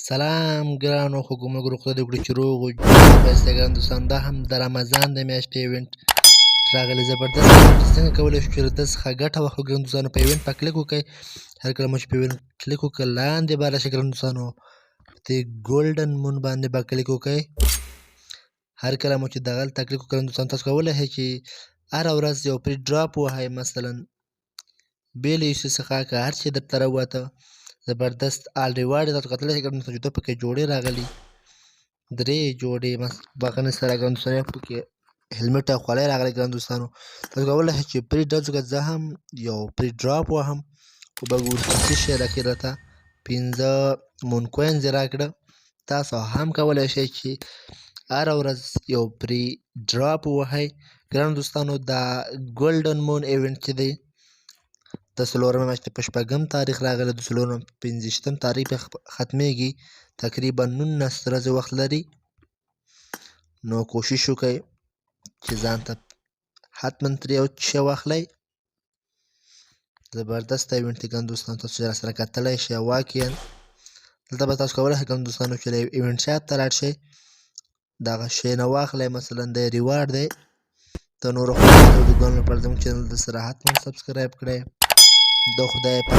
سلام ګرانو خوږو ملګرو، خدای دې وکړي چې روغ او جوړ اوسئ. ګران دوستان، دا هم د رمضان د میاشتې event راغلی، زبردست event. څنګه کولی شو چې له ده څخه ګټه واخلو؟ ګران دوستانو، په event په کلیک وکړئ. هر کله مو چې په event کلیک وکړ، لاندې به راشي. ګران دوستانو، په Golden Moon باندې به کلیک وکړئ. هر کله مو چې دغلته کلیک وکړ، ګران دوستان، تاسو کولی شئ چې هره ورځ یو free drop ووهئ، مثلا بې له یو څخه که هر څه درته راووته. زبردست all reward تاسو کتلی شئ، ګران دوستانو، چې دوه پکې جوړې راغلي، درې جوړې بغنې سره. ګران دوستانو، یو پکې هیلمټ او خولۍ راغلي. ګران دوستانو، تاسو کولی شئ چې free drop، ځکه زه هم یو free drop وهم، وبه ګورو چې څه شی راکړي راته. 5 Moon coins یې راکړه. تاسو هم کولی شئ چې هره ورځ یو free drop ووهئ. ګران دوستانو، دا Golden Moon event چې دی، د څلورمې میاشتې په شپږم تاریخ راغلی، د څلورم 25 تاریخ ختمېږي، تقریبا 19 ورځې وخت لري. نو کوشش وکړئ چې ځان ته حتما ترې یو شی واخلئ. زبردست event دی، ګران دوستانو، تاسو را سره کتلی شئ. واقعا دلته به تاسو کولی شئ، ګران دوستانو، چې له event shop ته لاړ شئ، دغه شی نه واخلئ، مثلا د reward دی. د نورو ویډیوګانو لپاره زموږ چینل د سره حتما subscribe کړئ. د خدای په